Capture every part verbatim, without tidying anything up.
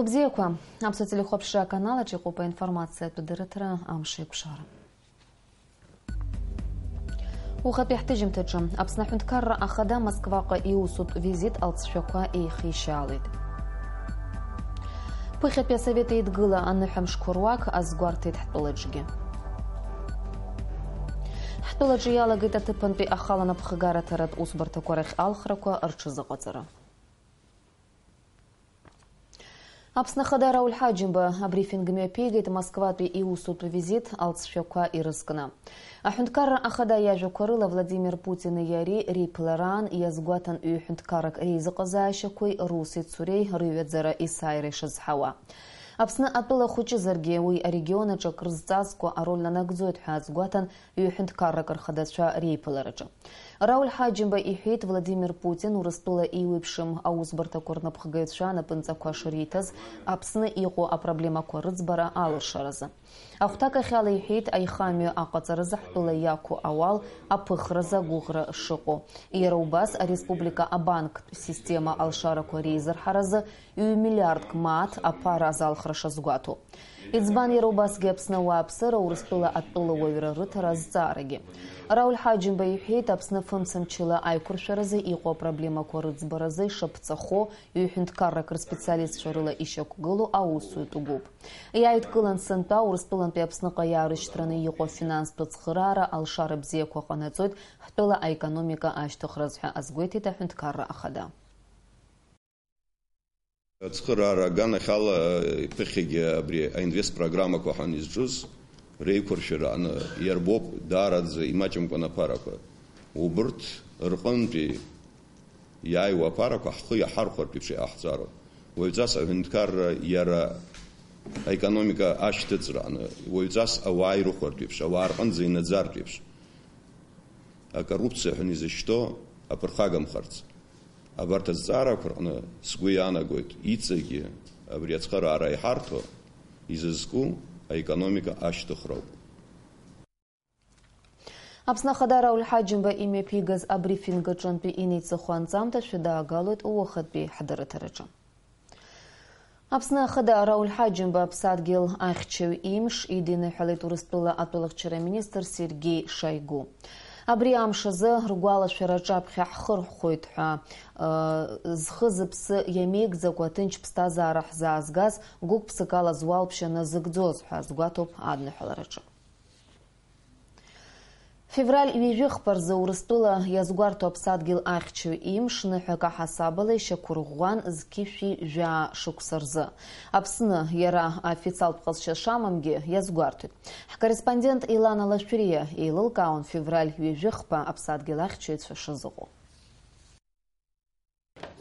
Бзиақәа, Аԥсуа телехәаԥшра аканалаҿ иҟоуп аинформациатә дырраҭара Амш еиқәшара. Ухатәи ҳҭыжьымҭаҿы, Аԥсны аҳәынҭқарра ахада Москваҟа иусутә визит алҵшәақәа еихишьаалеит. Ԥыхьатәи асовет еидгыла аныҳәамшқәа руак азгәарҭеит ҳтәылаҿгьы. Ҳтәылаҿы иалагеит аҭыԥантәи ахала напхгараҭаратә усбарҭақәа рахь алхрақәа рҽазыҟаҵара. Аԥсны Ахада Рауль Ҳаџьымба абрифинг мҩаԥигеит Москватәи иусутә визит алҵшәақәа ирызкны. Аҳәынҭқарра Ахада иажәақәа рыла Владимир Путини иареи реиԥылараан иазгәаҭан ҩ-ҳәынҭқаррак реизыҟазаашьақәеи русеицуреи рыҩаӡара есааира ишазҳауа. Аԥсны атәыла хәыҷызаргьы уи арегион аҿы акрызҵазкуа ароль нанагӡоит ҳәа азгәаҭан ҩ-ҳәынҭқаррак рхадацәа реиԥылараҿы. Рауль Ҳаџьымба иҳәеит, Владимир Путин Урыстәыла еиуеиԥшым аусбарҭақәа рнапхгаҩцәа анапынҵақәа шыриҭаз Аԥсны иҟоу апроблемақәа рыӡбара алыршаразы. Ахәҭакахьала иҳәеит, аихамҩа аҟаҵаразы ҳтәыла иақәу ауал аԥыхразы агәыӷра шыҟоу. Иара убас ареспублика абанктә система алшарақәа реизырҳаразы ҩ-миллиардк мааҭ аԥара азалхра шазгәаҭоу. Иӡбан иара убасгьы Аԥсны ауааԥсыра Урыстәыла атәылауаҩра рыҭара азҵаарагьы. Рауль Ҳаџьымба иҳәеит, Аԥсны фымцамчыла аиқәыршәаразы иҟоу апроблемақәа рыӡбаразы ишаԥҵахо ҩ-ҳәынҭқаррак рспециалистцәа рыла ишьақәгылоу аусутә гәыԥ. Иааидкылан сынтәа Урыстәылантәи Аԥсныҟа иаарышьҭраны иҟоу афинанстә ацхыраара алшара бзиақәа ҟанаҵоит ҳтәыла аекономика ашьҭыхразы ҳәа азгәеиҭеит аҳәынҭқарра ахада. Ацхыраара аганахьала, ԥыхьагьы абри аинвест программақәа ҳәа изҿыз реиқәыршәара аҟны иарбоуп даараӡа имаҷымкәан аԥарақәа. Убырҭ рҟынтәи иааиуа аԥарақәа ҳхы иаҳархәартә еиԥш иҟаҳҵароуп. Уаҩҵас аҳәынҭқарра иара аекономика ашьҭыҵра аҟны, уаҩҵас ауаа ирыхәартә еиԥш, ауаа рҟынӡа инаӡартә еиԥш. Акоррупциа ҳәа изышьҭоу аԥырхагамхарц. Абарҭ азҵаарақәа рҟны, сгәы иаанагоит, иҵегьы абри ацхыраара иҳарҭо, изызку аекономика ашьҭыхроуп. Аԥсны Ахада Рауль Ҳаџьымба имҩаԥигаз абрифинг аҿынтәи инеиҵыху анҵамҭа шәыдаагалоит уахатәи ҳдырраҭараҿы. Аԥсны Ахада Рауль Ҳаџьымба аԥсадгьыл ахьчаҩ имш идиныҳәалеит Урыстәыла атәылахьчара министр Сергеи Шойгу. Абри амш азы ргәалашәара аҿаԥхьа ҳхырхәоит ҳәа, ы, зхы-зыԥсы иамеигӡакәа аҭынч ԥсҭазаара ҳзаазгаз гәык-ԥсыкала зуалԥшьа назыгӡоз ҳәа азгәаҭоуп адныҳәалараҿы. Февраль ҩажәи хԥа рзы Урыстәыла иазгәарҭо аԥсадгьыл ахьчаҩ имш ныҳәак аҳасабала ишьақәырӷәӷәан зқьышәи жәаа шықәса рзы. Аԥсны иара аофициалтә ҟазшьа шамамгьы иазгәарҭоит. Ҳкорреспондент Илана Лашәриа еилылкаауан февраль ҩажәи хԥа аԥсадгьыл ахьчаҩцәа шазыҟоу.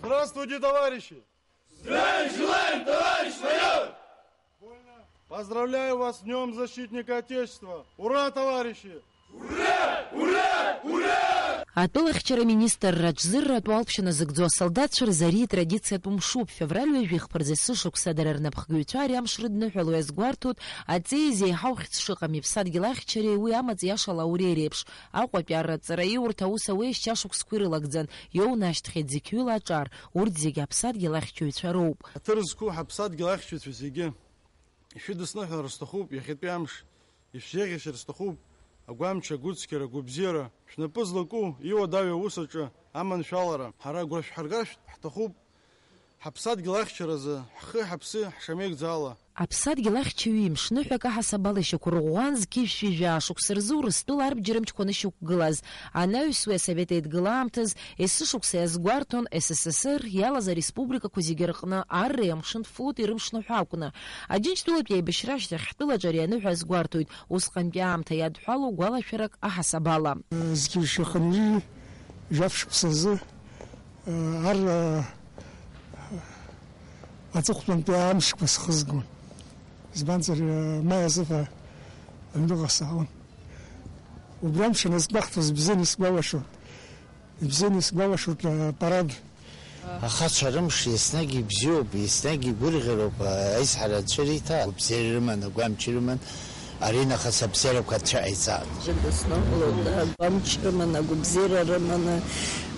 Здравствуйте, товарищи! Здравия желаем, товарищ майор! Поздравляю вас с Днём Защитника Отечества! Ура, товарищи! Ура! Ура! Ура! Атәылахьчара министр раҿзырратә уалԥшьа назыгӡо асолдаҭцәа рзы ари традициатә мшуп, февраль ҩажәи хԥа рзы есышықәса дара рнапхгаҩцәа ари амш рыдныҳәало иазгәарҭоит, аҵеи зеиҳау хьӡ шыҟам иԥсадгьыл ахьчареи уи амаҵ иашала ауреи реиԥш, Аҟәатәи арраҵараи урҭ аус ауеижьҭеи ашықәсқәа ирылагӡан, иоуны ашьҭхьеит зқьҩыла аҿар, урҭ зегьы аԥсадгьыл ахьчаҩцәа роуп. Аҭыр зқәу ҳаԥсадгьыл ахьчаҩцәа зегьы ишәыдысныҳәалар сҭахуп иахьатәи амш, ишәзеиӷьасшьар сҭахуп агәамч, агәыцқьара, агәабзиара, шәнапы злаку иуадаҩу аус аҿы аманшәалара. Ҳара агәра шәҳаргар ҳҭахуп. Ҳаԥсадгьыл ахьчаразы ҳхи ҳаԥси ҳшамеигӡо ала. Аԥсадгьыл ахьчаҩ имш ныҳәак аҳасабала ишьақәырӷәӷәан, зқьи жәшәи жәаа шықәса рзы Урыстәыла арбџьар мчқәа анышьақәгылаз, анаҩс уи асовет еидгыла аамҭаз есышықәса иазгәарҭон С С С Р иалаз ареспубликақәа зегьы рҟны арреи амшынтә флоти рымшныҳәа акәны. Аџьынџьтәылатә еибашьра ашьҭахь ҳтәылаҿы ари аныҳәа азгәарҭоит, усҟантәи аамҭа иадҳәалоу гәалашәарак аҳасабала. Зқьи жәшәи хынҩажәи жәаф шықәса рзы Ар аҵыхәтәантәи амшқәа схызгон. Избанзар, маи азыҳәа аҩныҟа саауан. Убри амш анызгәахәҭаз бзианы исгәалашәоит. Ибзианы исгәалашәоит апарад. Ахацәа рымш еснагь ибзиоуп, еснагь игәырӷьароуп, аизҳара анцәа ириҭа. Агәабзиара рыман, агәамч рыман. Аринахыс абзиарақәа анцәа ҟаиҵан. Џьабысныҳәалоит, агәамч рыманы, агәабзиара рыманы,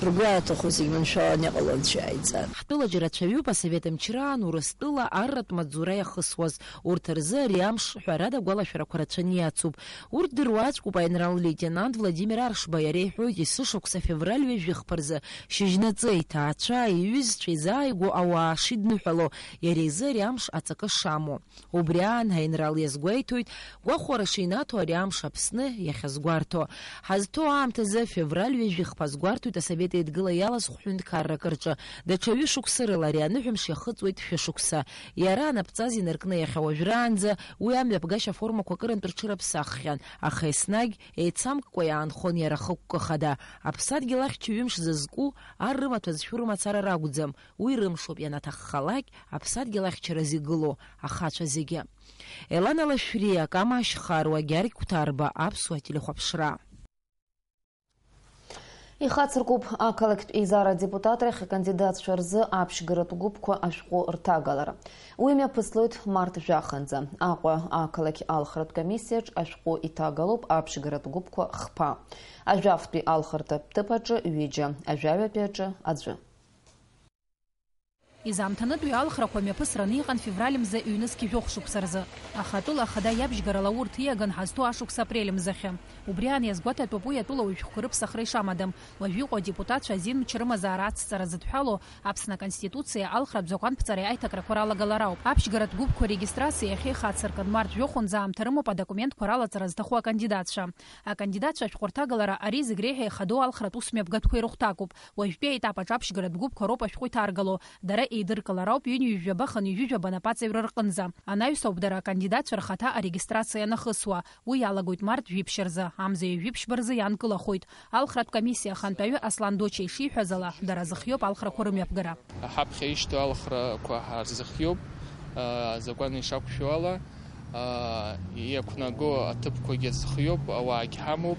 Ргәы аҭаху зегь маншәаланы иҟало Анцәа иааиҵар. Ҳтәыла џьара цәаҩуп асовет мчраан Урыстәыла арратә маҵзура иахысуаз. Урҭ рзы ари амш, ҳәарада, агәалашәарақәа рацәаны иацуп. Урҭ дыруаӡәкуп аинрал-леитенант Владимир Аршба, иара иҳәоит, есышықәса февраль ҩажәихԥа рзы шьыжьнаҵы иҭаацәа, иҩызцәа изааигәоу ауаа шидныҳәало, иара изы ари амш аҵакы шамоу. Убри аан аинрал иазгәеиҭоит, гәахәара шинаҭо ари амш Аԥсны иахьазгәарҭо. Ҳазҭоу аамҭазы февраль ҩажәихԥа азгәарҭоит Асовет Еидгыла иалаз хәҳәынҭқаррак рҿы. Даҽа ҩышықәса рыла ари аныҳәамш иахыҵуеит шәышықәса. Иара анапҵас инаркны иахьа уажәраанӡа уи амҩаԥгашьа формақәа акырынтә рҽырыԥсаххьан, аха еснагь еицамккәа иаанхон иара хықәкы хада. Аԥсадгьыл ахьча ҩымш зызку ар рымаҭәа зшәу рымацара ракәӡам, уи рымшоуп, ианаҭаххалак, аԥсадгьыл ахьчаразы игылоу ахацәа зегьы. Елана Лашәриа, Кама Ашьхаруа, Гьаргь Қәҭарба, Аԥсуа телехәаԥшра. Ихацыркуп ақалақьтә еизара адепутатрахь акандидатцәа рзы аԥшьгаратә гәыԥқәа ашәҟәы рҭагалара. Уи мҩаԥыслоит март жәаханӡа. Аҟәа ақалақь алхратә комиссиаҿ ашәҟәы иҭагалоуп аԥшьгаратә гәыԥқәа хԥа. Ажәафтәи алхратә ҭыԥ аҿы ҩыџьа, ажәаҩатәи аҿы аӡәы. Изаамҭанытәи алхрақәа мҩаԥысраны иҟан февраль мза ҩнызқь жәохә шықәса рзы. Аха атәыла ахада иабжьгарала урҭ ииаган ҳазҭоу ашықәс апрель мзахьы. Убри аан иазгәаҭатәуп уи атәылауаҩ шәҟәқәа рыԥсахра ишамадам. Уажә иҟоу адепутатцәа азинмч рымазаара ацҵара зыдҳәалоу Аԥсны Аконституциа алхратә закәанԥҵареи аиҭакрақәа ралагалара ауп. Аԥшьгаратә гәыԥқәа регистрациа иахьа ихацыркын, март жәохәынӡа аамҭа рымоуп адокументқәа ралаҵара зҭаху акандидатцәа. Акандидатцәа ашәҟәы рҭагалара ари зегь реиҳа ихадоу алхратә усмҩаԥгатәқәа ирыхәҭакуп. Уажәтәи аетап аҿы аԥшьгаратә гәыԥқәа роуп ашәҟәы иҭаргало. Дара еидыркылар ауп ҩынҩажәаба хынҩажәижәаба напаҵаҩра рҟынӡа. Анаҩс ауп дара акандидатцәа рхаҭа арегистрациа анахысуа. Уи иалагоит март жәиԥшь рзы, амза ҩажәиԥшьба рзы иаанкылахоит. Алхратә комиссиа ахантәаҩы Аслан Доча ишиҳәаз ала, дара зыхиоуп алхрақәа рымҩаԥгара. Ҳаԥхьа ишьҭоу алхрақәа ҳарзыхиоуп, а, азакәан ишақәшәо ала. Иақәнаго аҭыԥқәагьы азхиоуп, ауаагь ҳамоуп,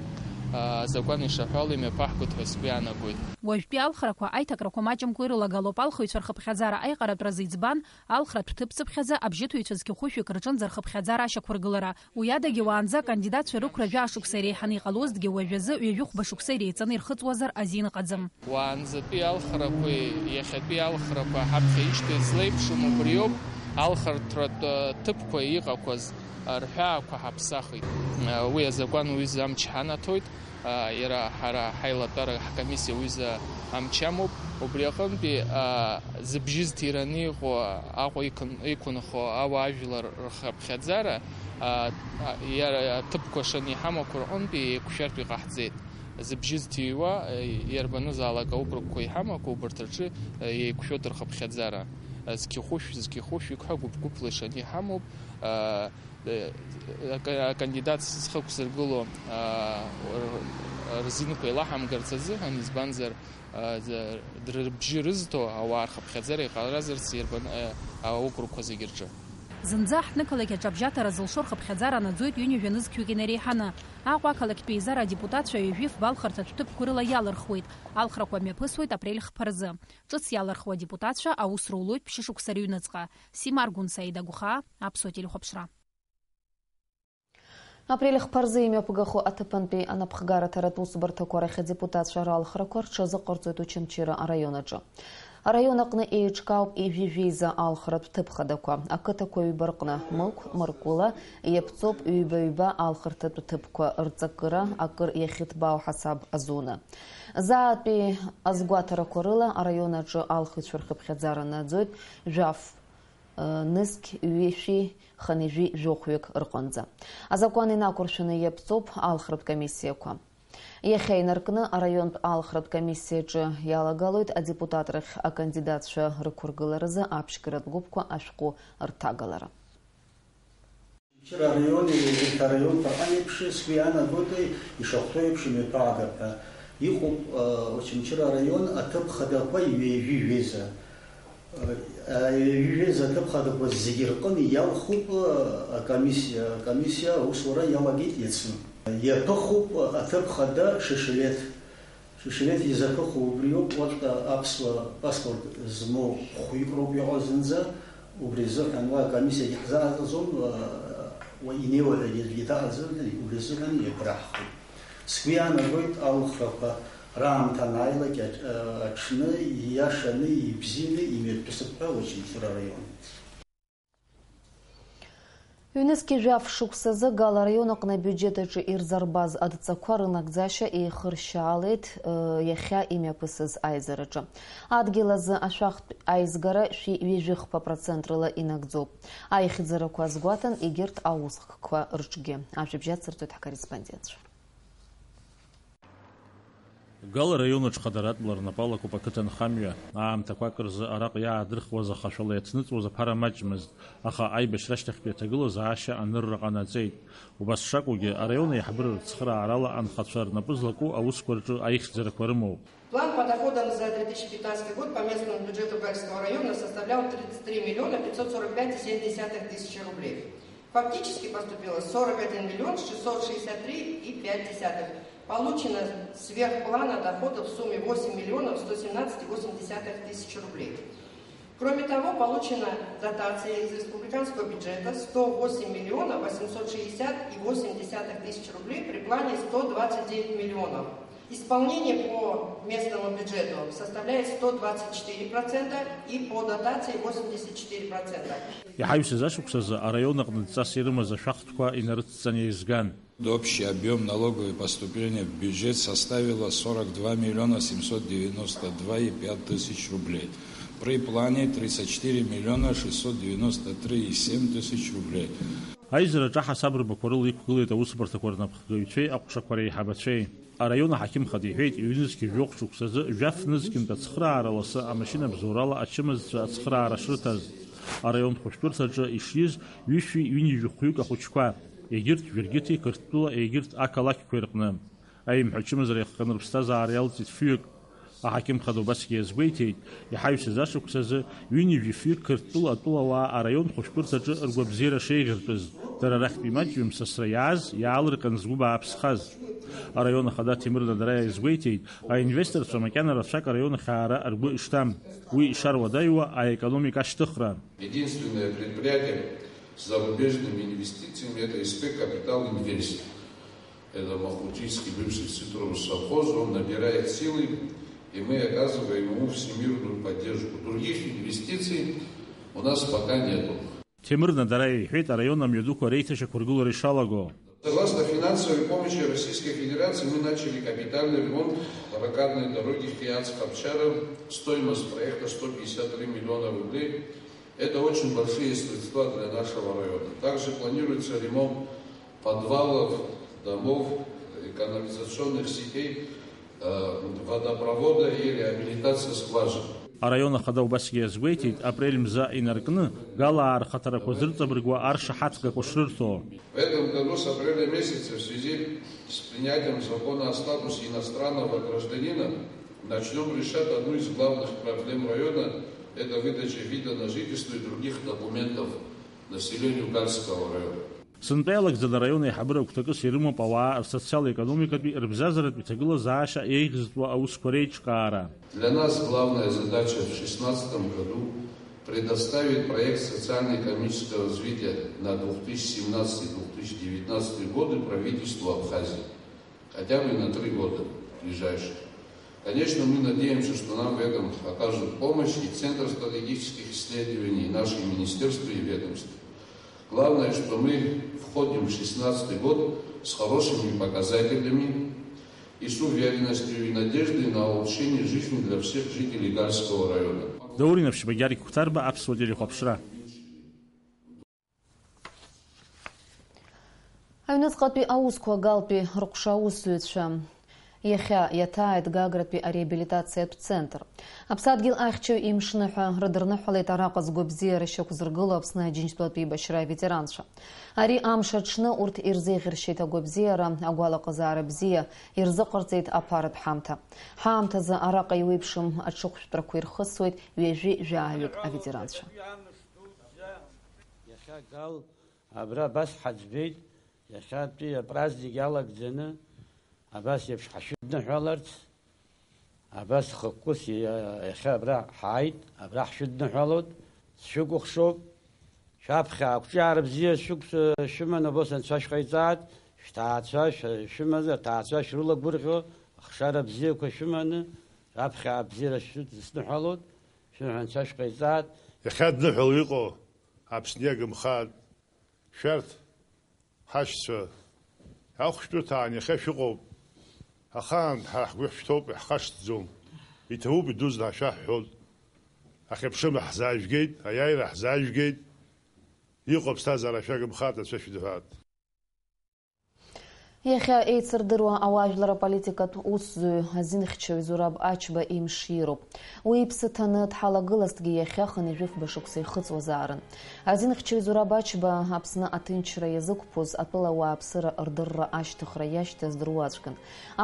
азакәан ишаҳәо ала имҩаԥаҳгоит ҳәа сгәы иаанагоит. Уажәтәи алхрақәа аиҭакрақәа маҷымкәа ирылагалоуп, алхыҩцәа рхыԥхьаӡара аиҟаратәразы иӡбан, алхратә ҭыԥцыԥхьаӡа абжьыҭыҩцәа зқьы хәышәҩык рҿынӡа рхыԥхьаӡара ашьақәыргылара. Уи адагьы уаанӡа акандидатцәа рықәра жәаа шықәса иреиҳаны иҟалозҭгьы уажәазы ҩажәи хәба шықәса иреиҵаны ирхыҵуазар азин ыҟаӡам. Уаанӡатәи алхрақәеи иахьатәи алхрақәа ҳаԥхьа ишьҭоу излеиԥшым убриоуп, алхырҭратә ҭыԥқәа иҟақәаз рҳәаақәа ҳаԥсахит. Уи азакәан уҩыза амч ҳанаҭоит, иара ҳара ҳаилатәара ҳкомиссиа уҩыза амч амоуп. Убри аҟынтәи зыбжьы зҭираны иҟоу Аҟәа иқәын-, иқәынхо ауаажәлар рхыԥхьаӡара, иара аҭыԥқәа шаны иҳамақәо рҟынтәи еиқәшәартә иҟаҳҵеит. Зыбжьы зҭиуа, иарбанызаалак аокругқәа иҳамақәоу, убарҭ рҿы еиқәшәоит рхыԥхьаӡара. Зқьы хәышә, зқьы хәышәҩык ҳәа гәыԥ-гәыԥла ишаны иҳамоуп. Ака-, акандидат зхы ықәзыргыло, р-, рзинқәа еилаҳамгарц азыҳәан, избанзар, рыбжьы рызҭо ауаа рхыԥхьаӡара иҟаразарц иарбан, аокругқәа зегьы рҿы. Зынӡа ҳҭнықалақь аҿы абжьаҭара зылшо рхыԥхьаӡара наӡоит ҩынҩажәа нызқьҩык инареиҳаны. Аҟәа ақалақьтәи еизара адепутатцәа ҩажәи фба алхырҭатә ҭыԥқәа рыла иалырхуеит. Алхрақәа мҩаԥысуеит апрель хԥа рзы. Ҿыц иалырхуа адепутатцәа аус рулоит ԥшьышықәса рыҩныҵҟа. Сима Аргәын, Саида Гәхаа, Аԥсуа телехәаԥшра. Апрель хԥа рзы имҩаԥгахо аҭыԥантәи анапхгараҭаратә усбарҭақәа рахь адепутатцәа ралхрақәа рҽазыҟарҵоит Очамчыра араион аҿы. Араион аҟны еиҿкаауп ҩажәи жәеиза алхратә ҭыԥ хадақәа, ақыҭақәа ҩба рҟны, Мықә, Мыркәыла, Иаԥҵоуп ҩба-ҩба алхырҭатә ҭыԥқәа рҵакыра акыр иахьыҭбаау ҳасаб азуны. Заатәи азгәаҭарақәа рыла араион аҿы алхыҩцәа рхыԥхьаӡара наӡоит жәаф нызқь ҩышәи хынҩажәи жәохәҩык рҟынӡа. Азакәан инақәыршәаны иаԥҵоуп алхратә комиссиақәа. Иахьа инаркны араионтә алхратә комиссиаҿы иалагалоит адепутатрахь акандидатцәа рықәыргыларазы аԥшьгаратә гәыԥқәа ашәҟәы рҭагалара. Очамчыра араион, егьырҭ араионқәа рҟынтә еиԥш, сгәы иаанагоит, ишахәҭоу еиԥш имҩаԥаагап ҳәа. Иҟоуп, э, Очамчыра араион аҭыԥ хадақәа ҩажәи жәеиза. Э, ҩажәи жәеиза аҭыԥ хадақәа зегьы рҟны иалхуп, э, акомиссиа, акомиссиа аусура иалагеит иацны. Иаԥыхуп аҭыԥ хада Шышелеҭ. Шышелеҭ изаԥыху убриоуп, уаҵәҟьа аԥсуа паспорт змоу хәҩык роуп иҟоу зынӡа, убри азыҳәан уа акомиссиагьы ҳзааӡаӡом, уа инеиуа ҳәагьы аӡәгьы даҟаӡам, убри азыҳәан иагәараҳхоит. Сгәы иаанагоит алхрақәа Раамҭа анааилак аҽ-, аҽны ииашаны, ибзианы имҩатәысып ҳәа Очамчыра араион. Ҩнызқьи жәаф шықәсазы Гала араион аҟны абиуџьет аҿы ирзарбаз адҵақәа рынагӡашьа еихыршьаалеит, ы, иахьа имҩаԥысыз аизараҿы. Адгьыл азы ашәахтә аизгара шәи ҩажәихԥа процент рыла инагӡоуп. Аихьӡарақәа азгәаҭан егьырҭ аусхкқәа рҿгьы. Ажәабжь ацырҵоит ҳкорреспондентцәа. Гала раион аҿы хадаратәла рнапы алакуп ақыҭанхамҩа. Аамҭақәак рзы араҟа иаадырхуаз ахашәала иацныҵуаз аԥара маҷмызт, аха аибашьра ашьҭахьтәи аҭагылазаашьа анырра ҟанаҵеит. Убас шакәугьы, араион аиҳабыра рыцхыраарала анхацәа рнапы злаку аусқәа рҿы аихьӡарақәа рымоуп. План по доходам за две тысячи пятнадцатый год по местному бюджету Гальского района составлял тридцать три миллиона пятьсот сорок пять и семь десятых тысячи рублей. Фактически поступило сорок один миллион шестьсот шестьдесят три и пять десятых. Получено сверх плана доходов в сумме восемь миллионов сто семнадцать и восемь десятых тысяч рублей. Кроме того, получена дотация из республиканского бюджета сто восемь миллионов восемьсот шестьдесят и восемь десятых тысяч рублей при плане сто двадцать девять миллионов. Исполнение по местному бюджету составляет сто двадцать четыре процента и по дотации восемьдесят четыре процента. Иҳаҩсыз ашықәсазы араион аҟны дҵас ирымаз ашәахтәқәа инарыцҵаны еизган. Общий объём налоговой поступления в бюджет составило сорок два миллиона семьсот девяносто два и пять тысяч рублей. При плане тридцать четыре миллиона шестьсот девяносто три и семь тысяч рублей. Аизараҿы аҳасабрбақәа рыла иқәгылеит аусбарҭақәа рнапхгаҩцәеи аҟәшақәа реиҳабацәеи. Араион аҳақьымхада иҳәеит, ҩнызқь жәохә шықәсазы жәаф нызқьынтә ацхыраарала асы амашьынабзоурала ачымазцәа ацхыраара шрыҭаз. Араион хәышәтәырҭаҿы ишиз ҩышәи ҩынҩажәи хәҩык ахәыҷқәа, егьырҭ Жәыргьыҭи Қырҭтәыла егьырҭ ақалақьқәеи рҟны. Аимҳәа ачымазара иахҟьаны рыԥсҭазаара иалҵит фҩык. Аҳақьымхада убасгьы иазгәеиҭеит, иҳаҩсыз ашықәсазы ҩынҩажәи фҩык Қырҭтәыла атәылауаа араион хәышәтәырҭаҿы ргәабзиара шеиӷьыртәыз, дара рахьтә имаҷҩым сасра иааз, иаалырҟьан згәы бааԥсхаз. Араион ахада Ҭемыр Надараиа изгәеиҭеит, аинвесторцәа макьана рацәак араион ахь аара ргәы ишҭам, уи ишаруадаҩуа аекономика ашьҭыхра. Единственное предприятие с зарубежными инвестициями — это СП «Капитал Инвест». Это Махутийский бывший цитрус совхоз, он набирает силы, и мы оказываем ему всемирную поддержку. Других инвестиций у нас пока нету. Ҭемыр Надараиа иҳәеит, араион амҩадуқәа реиҭашьақәыргылара ишалаго. Согласно финансовой помощи Российской Федерации, мы начали капитальный ремонт ракадной дороги Хиац-Хапчара. Стоимость проекта сто пятьдесят три миллиона рублей. Это очень большие средства для нашего района. Также планируется ремонт подвалов, домов, канализационных сетей, э, водопровода и реабилитация скважин. Араион ахада убасгьы иазгәеиҭеит, апрель мза инаркны, Галаа рхаҭарақәа зырҵабыргуа аршаҳаҭгақәа шрырҭо. В этом году с апреля месяца в связи с принятием закона о статусе иностранного гражданина начнём решать одну из главных проблем района. Это выдача вида на жительство и других документов населению Гальского района. Сынтәа иалагӡаны араион аиҳабыра агәҭакыс ирымоуп ауаа рсоциал-економикатәи, рыбзазаратәи ҭагылазаашьа еиӷьзтәу аусқәа реиҿкаара. Для нас главная задача в шестнадцатом году — предоставить проект социально-экономического развития на две тысячи семнадцатый — две тысячи девятнадцатый годы правительству Абхазии. Хотя бы на три года ближайших. Конечно, мы надеемся, что нам в этом окажут помощь и Центр стратегических исследований, и наши министерства и ведомства. Главное, что мы входим в шестнадцатый год с хорошими показателями и с уверенностью и надеждой на улучшение жизни для всех жителей Гальского района. Даур Инаԥшьба, Гьаргь Қәҭарба, Аԥсуа телехәаԥшра. Аҩныҵҟатәи аусқәа Галтәи рыҟәша аусзуҩцәа. Иахьа иаҭааит Гагратәи ареабилитациатә центр. Аԥсадгьыл ахьчаҩ имшны ҳәа рыдырныҳәалеит араҟа згәабзиара шьақәзыргыло Аԥсны Аџьынџьтәылатәи еибашьра аветеранцәа. Ари амш аҽны урҭ ирзеиӷьаршьеит агәабзиара, агәалаҟазаара бзиа, ирзыҟарҵеит аԥаратә ҳамҭа. Ҳаамҭазы араҟа иуеиԥшым аҽыхәшәтәрақәа ирхысуеит ҩажәи жәааҩык аветеранцәа. Иахьа Гал абра абас ҳаӡбеит, иахьатәи апраздник иалагӡаны абас еиԥш ҳашәыдныҳәаларц, абас хықәкыс иа-, иахьа абра ҳааит, абра ҳшәыдныҳәалоит, сшәыкәыхшоуп. Шәаԥхьа ақәҿиара бзиа шәықәс-, шәыманы абас анцәа шәҟаиҵааит, шәҭаацәа шә-, шәымазар, аҭаацәа шәрылагәырӷьо, Ахшара бзиақәа шәыманы, раԥхьа абзиара шәыдысныҳәалоит, шәынҳәа анцәа шәҟаиҵааит. Иахьа дныҳәала иҟоу Аԥсны иагымхааит. Шәарҭ, ҳашьцәа, ахәшәтәырҭаан иахьа шәыҟоуп. Ахаан ҳара ҳгәы шәҭоуп, иаҳхашҭӡом. Иҭабуп, идуӡӡаны ҳшәаҳҳәоит. Ахьыԥшыма ҳзаажәгеит, аиааира ҳзаажәгеит. Иҟоу аԥсҭазаара шәагымхааит, анцәа шәыдҳәааит. Иахьа еицырдыруа ауаажәлар аполитикатә усзуҩ азинхьчаҩ Зураб Ачба имшироуп. Уи иԥсы ҭаны дҳалагылазҭгьы иахьа хынҩажәи фба шықәса ихыҵуазаарын. Азинхьчаҩ Зураб Ачба Аԥсны аҭынчра иазықәԥоз атәылауаа аԥсыра рдырра ашьҭыхра иашьҭаз дыруаӡәкын.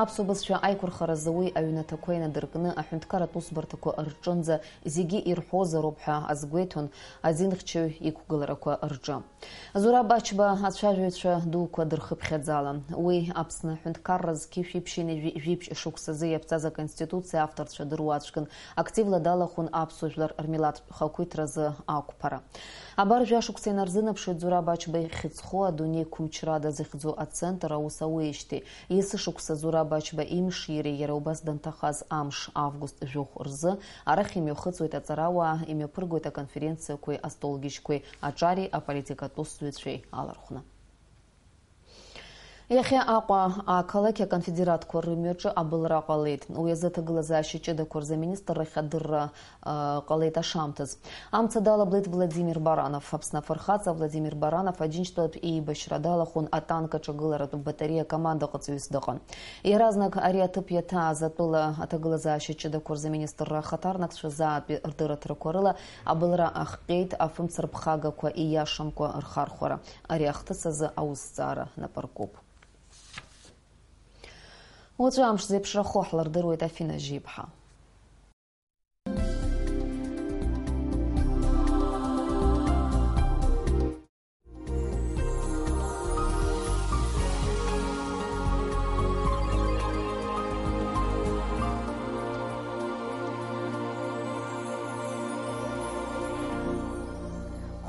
Аԥсуа бызшәа аиқәырхаразы уи аҩнаҭақәа инадыркны аҳәынҭқарратә усбарҭақәа рҿынӡа зегьы ирҳәозароуп ҳәа азгәеиҭон азинхьчаҩ иқәгыларақәа рҿы. Зураб Ачба ацәажәаҩцәа дуқәа дырхыԥхьаӡалан. Уи Аԥсны аҳәынҭқарра зқьи жәшәи ԥшьынҩажәи жәиԥшь шықәсазы иаԥҵаз аконституциа авторцәа дыруаӡәкын, активла далахәын аԥсуа жәлар рмилаҭтә хақәиҭразы ақәԥара. Абар жәа шықәса инарзынаԥшит Зураб Ачба ихьыӡхо адунеи қәымчрада захьӡу ацентр аус ауеижьҭеи. Есышықәса Зураб Ачба имширеи иара убас данҭахаз амш, август жәохә рзы, арахь имҩахыҵуеит аҵарауаа, имҩаԥыргоит аконференциақәеи астолгьежьқәеи аҿари аполитикатә усзуҩцәеи алархәны. Иахьа Аҟәа ақалақь аконфедератқәа рымҩаҿы абылра ҟалеит. Уи азы аҭагылазаашьа ҷыдақәа рзы аминистррахь адырра, а, ҟалеит ашамҭаз. Амца далаблеит Владимир Баранов. Аԥсны афырхаҵа Владимир Баранов Аџьынџьтәылатә еибашьра далахәын атанк аҿагыларатә батареиа акомандаҟаҵаҩыс дыҟан. Иаразнак ари аҭыԥ иаҭааз атәыла аҭагылазаашьа ҷыдақәа рзы аминистрра ахаҭарнакцәа заатәи рдырраҭарақәа рыла абылра ахҟьеит афымцарԥхагақәа ииашамкәа рхархәара. Ари ахҭыс азы аусҭҵаара напы ркуп. Уаҵәы амш зеиԥшрахо ҳлырдыруеит Афина Жьиԥҳа.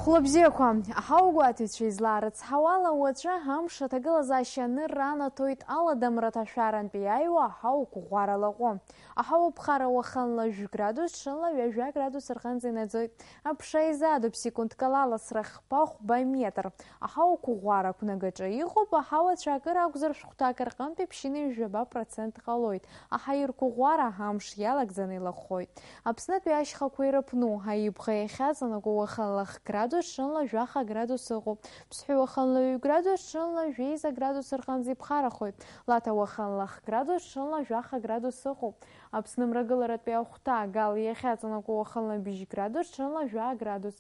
Хәлыбзиақәа, аҳауагәаҭаҩцәа излаарыцҳауала, уаҵәы амш аҭагылазаашьа анырра анаҭоит аладамра аҭашәарантәи иааиуа аҳауа қәыӷәӷәара лаҟәы. Аҳауа ԥхара уахынла жәградус, ҽынла ҩажәа градус рҟынӡа инаӡоит. Аԥша изаадуп секундк ала аласра хԥа-хәба метр. Аҳауа қәыӷәӷәара ақәнагаҿы иҟоуп, аҳауа цәаакыра акәзар шәҟәҭак рҟынтәи ԥшьынҩажәаба процент ҟалоит. Аҳаирқәыӷәӷәара амш иалагӡаны илахәхоит. Аԥснытәи ашьхақәа ирыԥну, аибӷа иахьаҵанакуа уахынла хә градус, ҽынла жәаха градус ыҟоуп. Ԥсҳәы уахынла ҩ градус, ҽынла жәеиза градус рҟынӡа иԥхарахоит. Лаҭа уахынла хә градус, ҽынла жәаха градус ыҟоуп. Аԥсны мрагыларатәи ахәҭа Гал иахьаҵанакуа уахынла быжь градус, ҽынла жәа градус.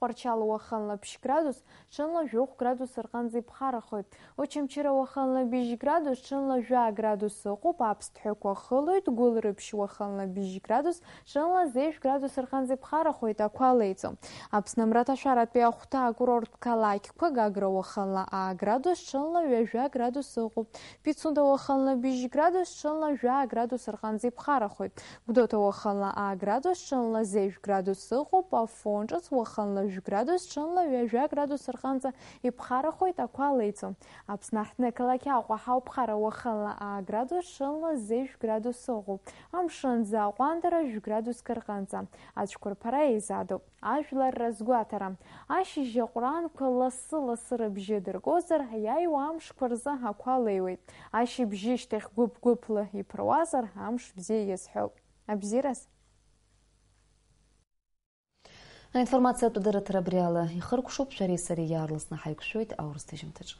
Тҟәарчал уахынла ԥшь градус, ҽынла жәохә градус рҟынӡа иԥхарахоит. Очамчыра уахынла быжь градус, ҽынла жәа градус ыҟоуп, аԥсҭҳәақәа хылоит, Гәылрыԥшь уахынла быжь градус, ҽынла зежә градус рҟынӡа иԥхарахоит, ақәа леиҵом. Аԥсны амраҭашәаратәи ахәҭа акурорттә қалақьқәа Гагра уахынла аа градус, ҽынла ҩажәа градус ыҟоуп. Пицунда уахынла быжь градус, ҽынла жәаа градус рҟынӡа иԥхарахоит. Гәдоуҭа уахынла аа градус, ҽынла зежә градус ыҟоуп. Афон ҿыц уахынла жәә градус, ҽынла ҩажәа градус рҟынӡа иԥхарахоит, ақәа леиҵом. Аԥсны аҳҭны ақалақь Аҟәа аҳауа ԥхара уахынла аа градус, ҽынла зежә градус ыҟоуп. Амшын ӡы аҟәандара жәә градуск рҟынӡа. Ацәқәырԥара еизадоуп. Ажәлар разгәаҭара. Ашьыжь аҟәраанқәа лассы-лассы рыбжьы дыргозар, иааиуа амшқәа рзы ақәа леиуеит. Ашьыбжьышьҭахь гәыԥ-гәыԥла иԥыруазар, амш бзиа иазҳәоуп. Абзиараз! Аинформациатә дырраҭара абри ала ихыркәшоуп, шәареи сареи иаарласны ҳаиқәшәоит аурыс ҭыжьымҭаҿы.